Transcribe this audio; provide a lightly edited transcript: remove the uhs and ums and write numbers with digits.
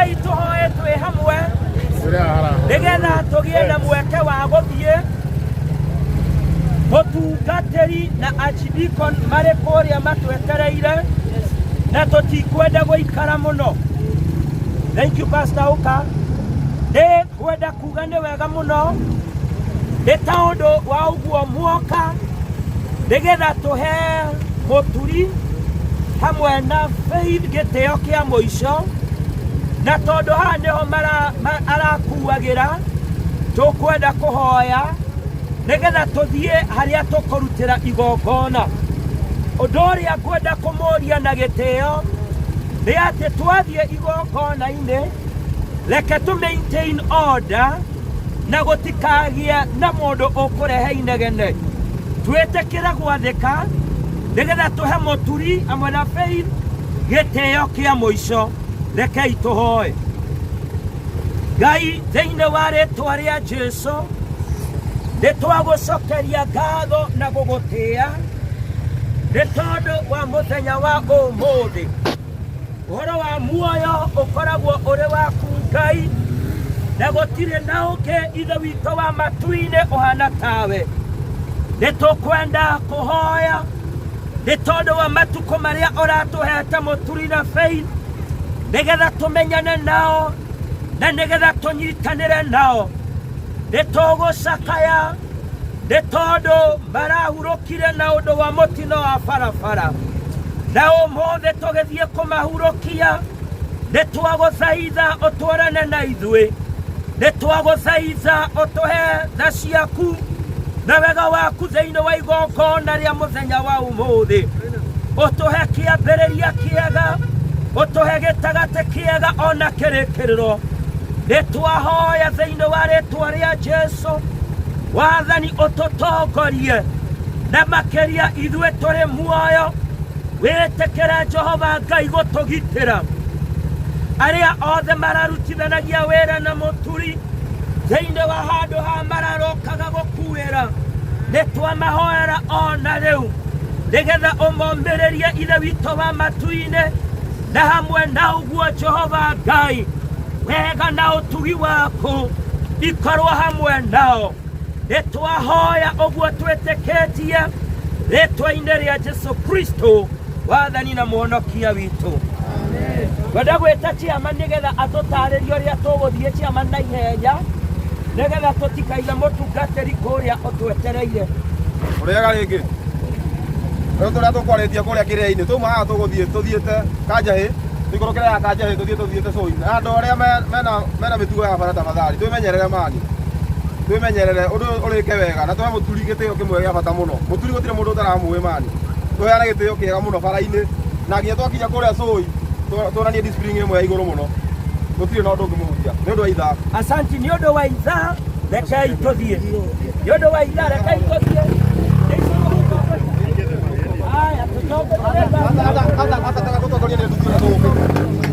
Rekei tũhoe twĩ hamwe nĩgetha tũgĩe na mweke wa gũthiĩ mũtungatĩri na archdeacon marĩ kũrĩa matwetereire na tũtikwenda gũikara mũno. Thank you, Pastor Uka. Nĩ ngwenda kuga nĩ wega mũno nĩ tondũ wa ũguo muoka nĩgetha tũhe mũturi hamwe na Faith gĩtĩo kĩa mũico, na tondũ haha nĩho arakuagĩra, tũkwenda kũhoya nĩgetha tũthiĩ harĩa tũkũrutĩra igongona. Ũndũ ũrĩa ngwenda kũmũria na gĩtĩo nĩ atĩ twathiĩ igongona-inĩ, reke tũ maintain order na gũtikagĩe na mũndũ ũkũrehe inegene. Twĩtĩkĩre gwathĩka nĩgetha tũhe mũturi hamwe na Faith gĩtĩo kĩa mũico. Rekei tũhoe. Ngai, thĩinĩ wa rĩtwa rĩa Jesu, nĩ twagũcokeria ngatho na gũgũtĩa nĩ tondũ wa mũthenya wa ũmũthĩ. Ũhoro wa muoyo ũkoragwo ũrĩ waku Ngai, na gũtirĩ na ũngĩ Ithe witũ wa matu-inĩ ũhana tawe. Nĩ tũkwenda kũhoya nĩ tondũ wa matukũ marĩa ũratũhete mũturi na Faith, nĩgetha tũmenyane nao na nĩgetha tũnyitanĩre nao. Nĩ tũgũcakaya nĩ tondũ marahurũkire na ũndũ wa mũtino wa barabara, na ũmũthĩ tũgĩthiĩ kũmahurũkia. Nĩ twagũthaitha ũtwarane na ithuĩ, nĩ twagũthaitha ũtũhe tha ciaku na wega waku thĩinĩ wa igongona rĩa mũthenya wa ũmũthĩ. Ũtũhe kĩambĩrĩria kĩega, ũtũhe gĩtagatĩ kĩega ona kĩrĩkĩrĩro. Nĩ twahoya thĩinĩ wa rĩtwa rĩa Jesu, wathani ũtũtongorie na makĩria ithuĩ tũrĩ muoyo. Wĩtĩkĩre Jehova Ngai gũtũgitĩra. Arĩa othe mararutithanagia wĩra na mũturi thĩinĩ wa handũ ha mararokaga gũkuĩra, nĩ twamahoera ona rĩu nĩgetha ũmomĩrĩrie Ithe witũ wa matu-inĩ, na hamwe na ũguo Jehova Ngai, wega na ũtugi waku ikorwo hamwe nao. Nĩ twahoya ũguo twĩtĩkĩtie rĩtwa-inĩ rĩa Jesu Kristo, wathani na mũhonokia witũ. Ngwenda gwĩta chairman nĩgetha atũtarĩrie ũrĩa tũgũthiĩ, chairman, na ihenya nĩgetha tũtikaige mũtungatĩri kũrĩa ũtwetereire. Ũrĩaga rĩngĩ rĩu tũrĩa tũkwarĩtie kũrĩa kĩrĩa-inĩ, twauma haha tũgũthiĩ tũthiĩte Kanjahĩ, tũikũrũkĩre ya Kanjahĩ, tũthiĩ tũthiĩte Cũi. Na andũ arĩa mena mĩtugo ya bara, tafadhali twĩmenyerere mani, twĩmenyerere ũndũ ũyũ ũrĩke wega, na tũhe mũturi gĩtĩo kĩmwe gĩa bata mũno. Mũturi gũtirĩ mũndũ ũtaramũĩ mani, tũheane gĩtĩo kĩega mũno bara-inĩ, na nginya twakinya kũrĩa Cũi tuonanie discipline ĩmwe ya igũrũ mũno. Gũtirĩ na ũndũ ũngĩmũhutia nĩ ũndũ wa ithaa. Asanti nĩ ũndũ wa ithaa, rekei tũthiĩ. Nĩ ũndũ wa ithaa, rekei tũthiĩ. Haya, tũtongorie. Ata gũtongoria nĩ nduthi ũrĩa tũgũkĩte.